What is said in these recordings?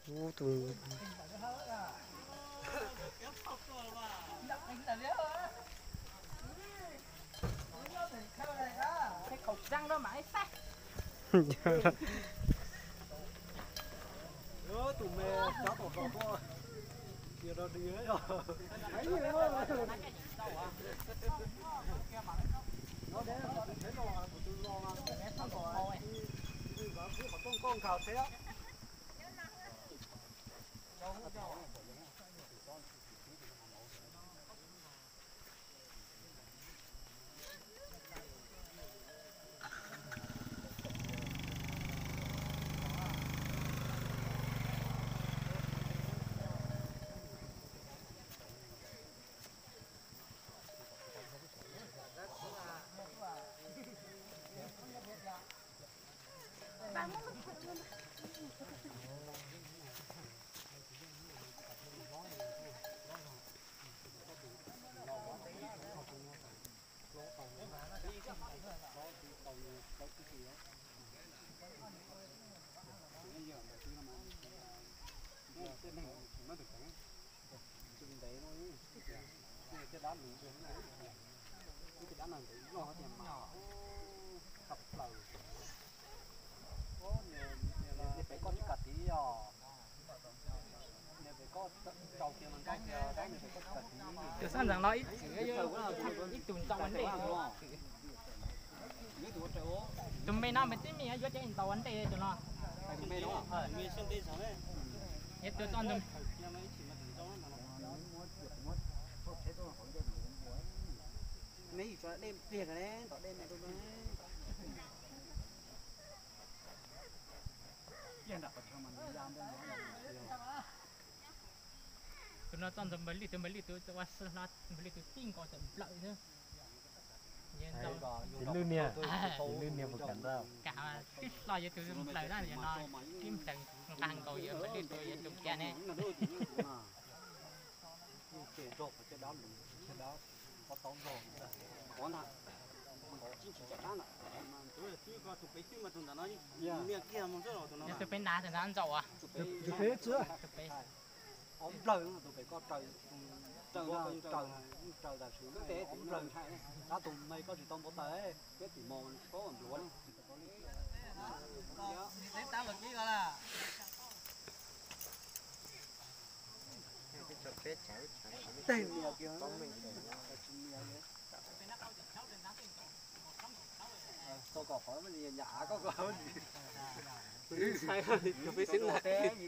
Ub, tus Peb koj tsis kam tiv os. Tus xab ntxeev no ib txwm ib tug ntau ua ntej. Tus me no mas tib me yuav cov ntau ua ntej tus no. Yog tus txoj ntxeev. Tus no txoj ntxeev npawg Lwj, tus npawg Lwj tus ua si no, npawg Lwj tus tib nkaus tawm nplawm xwb. Lwj niag, Lwj niag puas kam ntag? Kam, tib hlo yuav tus nplawm na, yog no tib nplawm nqa nkaus yuav npawg Lwj tus yuav tus kiag ne. Yog tus peb nrad tus nrad ntsaum as? Tus peb. Ob nplawg tus pem koj raws, raws, raws tam sim ob nplawg ntshai, tab tus me koj tsis tau npau taws, peb tim mos paub npluav li. Tej nias kiag, tsis nias li. Tau kom qhov nyam av koj ko. Tus peb xeeb na,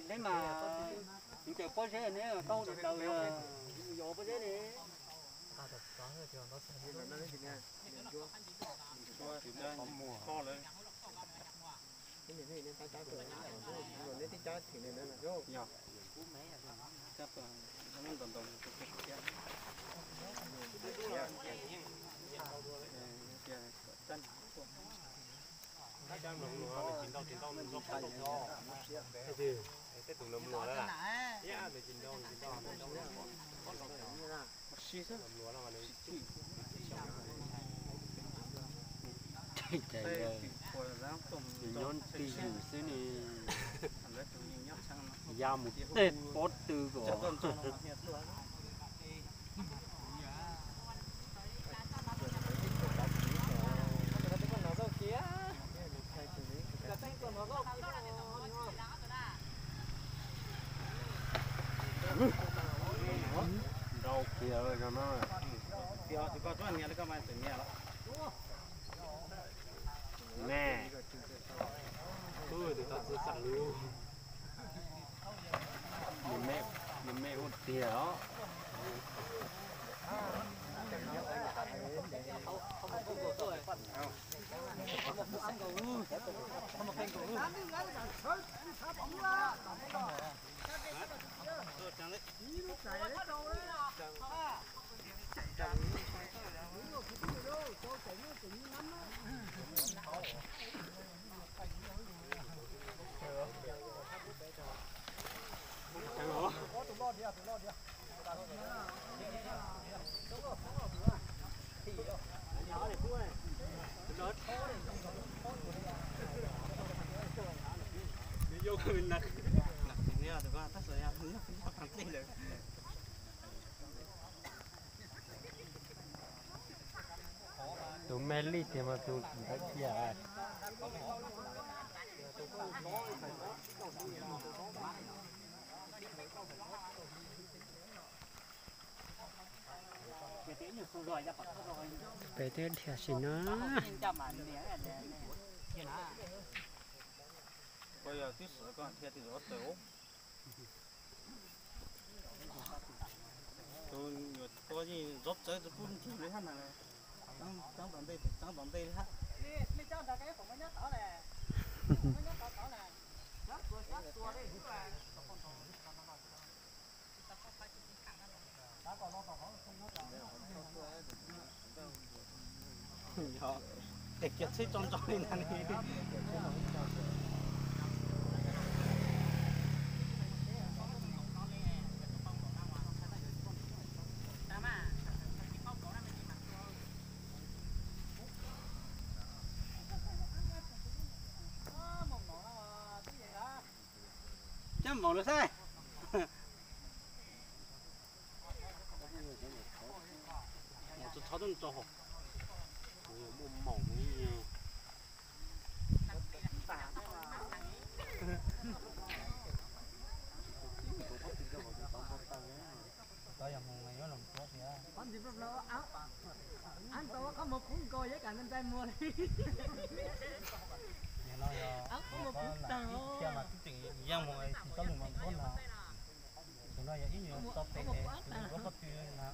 neb mas ncaws pob zeb neb tau daws, yog pob zeb ne. Ces nyob twj ywm xwb ne, ya mus tej pob tw kom. Nrau kiag no. Me, me ua tiag os. Tus me lij tiag mas tus ntawd tiag. Peb twb dhia sim no. Koj yog twb xav koj dhia tim ob tawm. Tus nyuam tuaj yeej zov txawv tsis pub nrhiav li hab na. Txeeb tom ntej, txeeb tom ntej li hab. Tes kiag txhib tso ntso li ntag li. Cab maum lawm saib. Txhob txhob tub tso hauv. Muaj maum. Tau yog mus mas yuav los tuav tias. Qhov ntxim pla plaws, ab tau qhov muag kub nkaus yog kam ntxai muag li. Nim no yog qhov muag kub tag thiab mas twb tseem yeej mus tsis tau lwm mus tuav ntag. Tus no yog ib nyuag tso tes tus yuav pob tw na.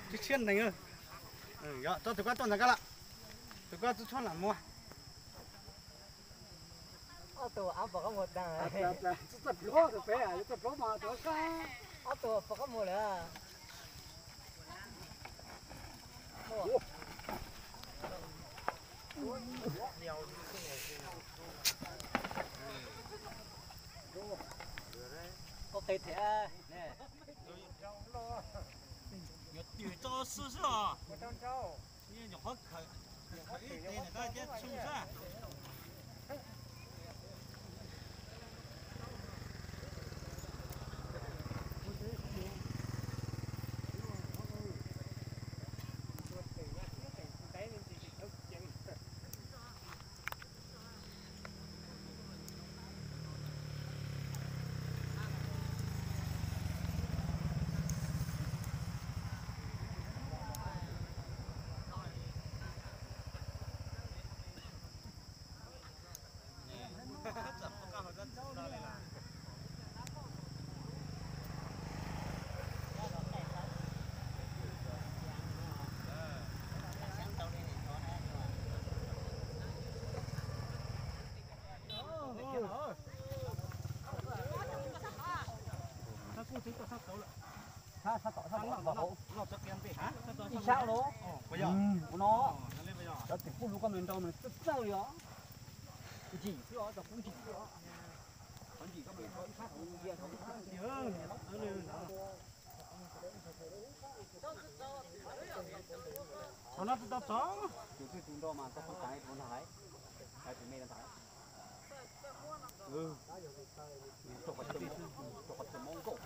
Tsis tshiab neeg. Yog tso tus koj tuaj ntawm koj lawm. Tus koj txhob lam muag. Ob tug ab pom qab muag tag. Ob tug pom qab muag lawm. Koj qe thiab ne. Yuav twm tso xwb xwb os. Nyuam qhuav khawm ib teg ntawm koj thiab tshwj xwb. Sab tom, sab tom, ib sab los. Ua no, cov twm kuj hlub koj me nrau mas txawj txawj li os. Ntsim xwb os, cov kub ntsim xwb os. Qhov ntsim koj mas ib sab thaum ntsia thaum ib sab ntsia. Qhov no tsis tau txog. Tus twj tus nrau mas tau poj tas tus ntag hais. Hais tus me ntag. Rau qhov chaw, rau qhov chaw mob nkauj.